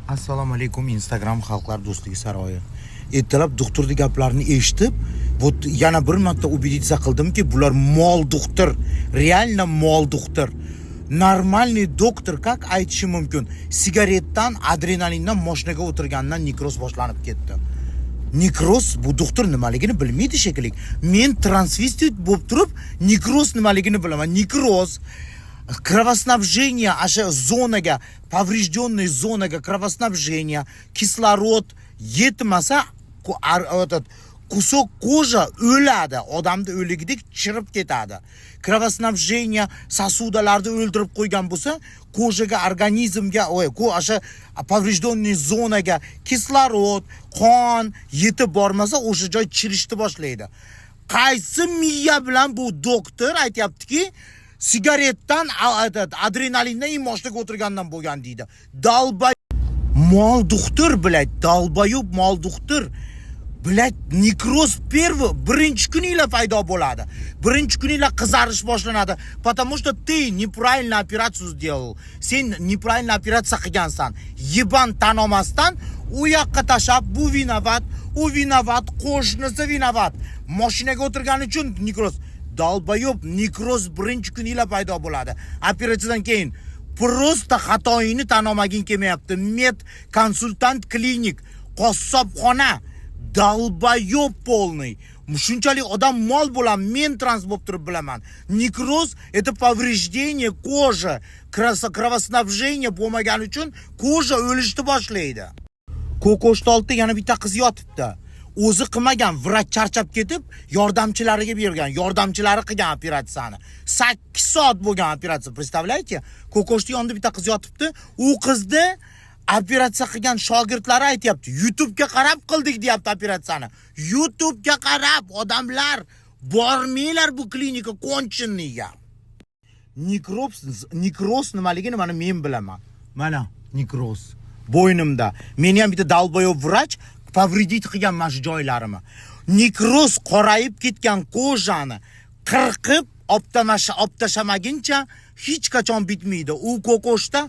Assalomu alaykum, Instagram Xalqlar do'stligi saroyi. Ertalab doktorning gaplarini eshitib, вот yana bir marta убедиться qildimki, bular mol doktor, реально mol doktor. Нормальный doktor как aytishi mumkin? Sigaretdan, adrenalindan mashinaga o'tirgandan nekroz boshlanib ketdi. Nekroz, bu doktor nimaligini bilmaydi shekilli. Men transvestit bo'lib turib, nekroz nimaligini bilaman. Nekroz кровоснабжение, o'sha zonaga, поврежденный zonaga кровоснабжение, kislorod yetmasa, этот кусок кожа o'ladi, odamni o'ligidek chirib ketadi. Кровоснабжение сосуда larni o'ldirib qo'ygan bo'lsa, кожа ga, organizmga, oy, o'sha поврежденный zonaga kislorod, qon yetib bormasa, o'sha joy chirishni boshlaydi. Qaysi miya bilan bu doktor aytyaptiki, sigaretdan, этот, adrenalindan и moshinaga o'tirgandan bo'lgan deydi? Долба mol doktor, блядь, долбоёб mol doktor, блядь. Nekroz первый, birinchi kuninglar paydo bo'ladi, birinchi kuninglar qizarish boshlanadi, потому что ты неправильно операцию сделал. Sen неправильно operatsiya qilgansan, ебан. Tan olmasdan u yoqqa tashlab, bu виноват, u виноват, qo'shnisi виноват, moshinaga o'tirgani uchun nekroz. Долбоёб, nekroz birinchi kuninglar paydo bo'ladi operatsiyadan keyin. Просто xatoyingni tan olmaging kelmayapti. Med konsultant klinik, qassobxona, долбоёб полный. Shunchalik odam mol bo'laman, men trans bo'lib turib bilaman. Nekroz — это повреждение кожи, кровоснабжение bo'lmagani uchun кожа o'lishni boshlaydi. Ko'koshni oldida yana bitta qiz yotibdi. O'zi qilmagan, vrach charchab ketib, yordamchilariga bergan, yordamchilari qilgan operatsiyani. 8 soat bo'lgan operatsiya, представляете? Ko'koshni yonida bitta qiz yotibdi. U qizni operatsiya qilgan shogirdlari aytyapti, "YouTubega qarab qildik", deyapti operatsiyani. YouTubega qarab. Odamlar, bormanglar bu klinika конченый ga. Nekroz, nekroz nimaligini mana men bilaman. Mana nekroz bo'ynimda. Meni ham bitta долбоёб vrach повредить qilgan mana shu joylarimni. Nekroz qorayib ketgan кожа ni qirqib olib tashlamaguncha hech qachon bitmaydi. U ko'koshda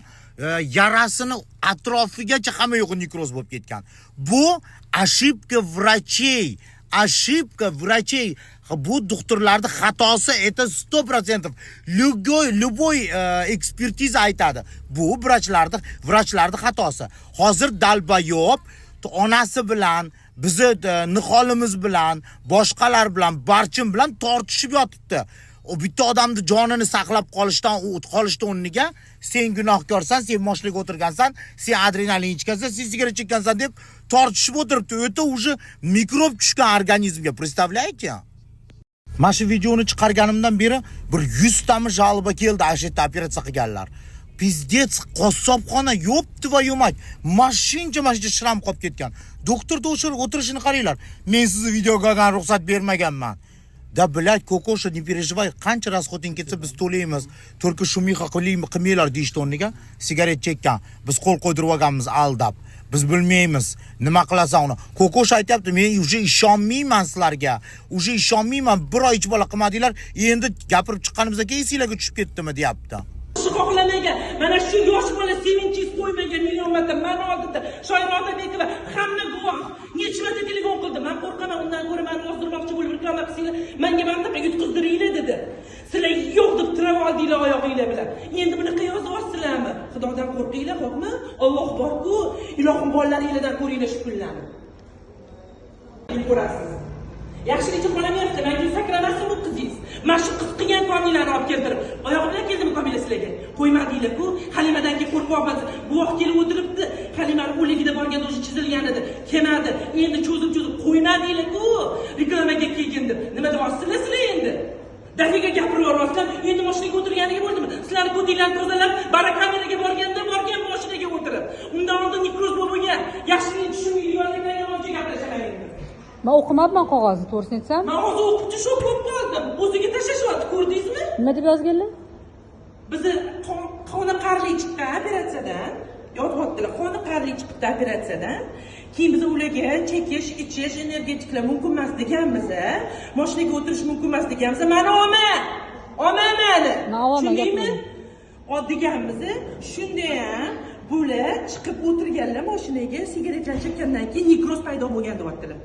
yarasini atrofigacha hamma yo'g'i nekroz bo'lib ketgan. Bu ошибка врачей, ошибка врачей. Bu doktorlarni xatosi, это 100%. Любой ekspertiza aytadi, bu vrachlarni xatosi. Hozir долбоёб onasi bilan, bizni niholimiz bilan, boshqalar bilan, Barchin bilan tortishib yotibdi. U bitta odamni jonini saqlab qolishdan, u qolishni o'rniga, sen gunohkorsan, sen moshinaga o'tirgansan, sen adrenalin ichgansan, sen sigaret chekkansan deb tortishib o'tiribdi. U yerda уже mikrob tushgan organizmga, представляете? Mana shu videoni chiqarganimdan beri bir 100 tami жалоба keldi, ana shu yerda operatsiya qilganlar. Пиздец, qassobxona, ёб твою мать. Mashincha, mana shu шрам qolib ketgan. Doktorda o'sha o'tirishini qaranglar. Men sizni videoga olgan ruxsat bermaganman. Да, блядь, Kokosha, не переживай, qancha расход ing ketsa, biz to'laymiz. Только шумиха qilmanglar deyishdi o'rniga, sigaret chekkan. Biz qo'l qo'ydirib olganmiz aldab. Biz bilmaymiz, nima qilasan uni. Kokosha aytyapti, men уже ishonmayman sizlarga. Уже ishonmayman. Bir oy hech bola qilmadinglar. Endi gapirib chiqqanimizdan keyin esinglarga tushib ketdimi, deyapti. Xohlamagan mana shu yosh bola Sevinchingiz qo'ymagan million marta mani oldimda. Shoira Otabekova, hamma guvoh. Necha marta telefon qildi: "Man qo'rqaman, undan ko'ra mani ozdirmoqchi bo'lib reklama qilsanglar, manga mana yutqizdiringlar", dedi. Sizlar yo'q deb tirab oldinglar oyog'inglar bilan. Endi bunaqa yozyapsizlarmi? Xudodan qo'rqinglar, xo'pmi? Olloh borku, ilohim, bolalaringlardan ko'ringlar shu kunlarni, ko'rasiz. Yaxshilikcha qolamayapti. Manga sakramasin bu qizingiz. Mana shu qiz qilgan Komilani olib keltirib, oyog'i bilan keldimi Komila sizlarga? Qo'ymadinglar-ku. Halimadan keyin qo'rqyapman. Bu vaqt kelib o'tiribdi. Halimani o'ligida borganda o'sha chizilgan edi, kelmadi. Endi cho'zib cho'zib qo'ymadinglar-ku, reklamaga kelgin deb. Nima deyapsizlar sizlar endi? Daqiqa gapirib yuboryapsizlar. Endi mashinaga o'tirganiga bo'ldimi? Sizlarni ko'tinglarni tozalab, bara kameraga borganda borgan mashinaga o'tirib. Undan oldin nekroz bo'lib bo'lgan. Yaxshilikni tushunmaydiganlar yolg'oncha gaplashaman endi. Man o'qimabman qog'ozni, to'g'risini aytsam. Man hozir o'qib shok bo'lib qoldim. O'ziga tashlashyapti, ko'rdingizmi? Nima deb yozganlar? Bizni qoniqarli chiqqan operatsiyadan yozyaptilar, qoniqarli chiqibdi operatsiyadan. Keyin biz ularga chekish, ichish, energetiklar mumkin emas deganmiz, moshinaga o'tirish mumkin emas deganmiz. Mani olma, olma mani. Man olma, Tushundingmi? gapirma. Deganmiz. Shundayam Bular chiqib o'tirganlar mashinaga, sigaretlar chekkandan keyin nekroz paydo bo'lgan deyaptilar.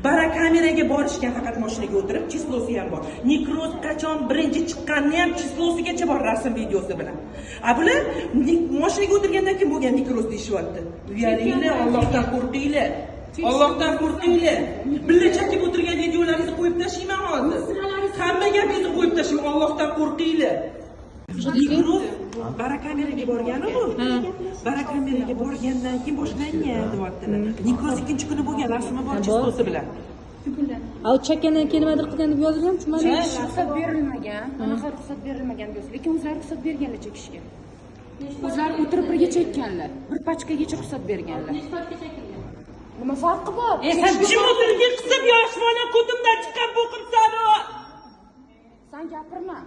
Barakameraga borishgan faqat mashinaga o'tirib, число si ham bor. Nekroz qachon birinchi chiqqanini ham число sigacha bor, rasm, videosi bilan. A bular mashinaga o'tirgandan keyin bo'lgan nekroz deyishyapti. Uyalinglar, Allohdan qo'rqinglar. Allohdan qo'rqinglar. Birga chekib o'tirgan videolaringizni qo'yib tashlayman hozir. Hamma gapingizni qo'yib tashlayman. Allohdan qo'rqinglar. Nekroz barakameraga borgani bu. Barakameraga borgandan keyin boshlangan deyaptilar. Nekroz ikkinchi kuni bo'lgan, rasmi bor, число si bilan. A u chekkandan keyin nimadir qilgan deb yozilgan, tushunmadim. Chekish ruxsat berilmagan, anaqa ruxsat berilmagan deb, lekin o'zlari ruxsat berganlar chekishga. O'zlari o'tirib birga chekkanlar. Bir pachkagacha ruxsat berganlar. Nima farqi bor? E sen jim o'tirgin, qizim, yosh bola, ko'timdan chiqqan bo'qimsan. San gapirma.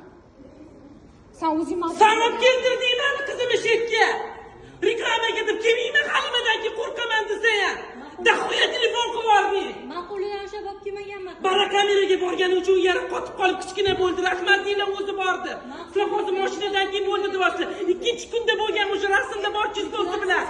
San o'zing mas'ul. San olib keltirding mani qizimni shu yerga. Reklamaga deb kelmayman Halimadan keyin, qo'rqaman desa ham. Дохуя telefon qilib yubording. Man qo'lidan ushlab olib kelmaganman. Barakameraga borgani uchun yara qotib qolib kichkina bo'ldi. Rahmat deylar, o'zi bordi. Sizlar hozir mashinadan keyin bo'ldi deyapsizlar. Ikkinchi kunda bo'lgan, o'sha rasmda bor, число si bilan.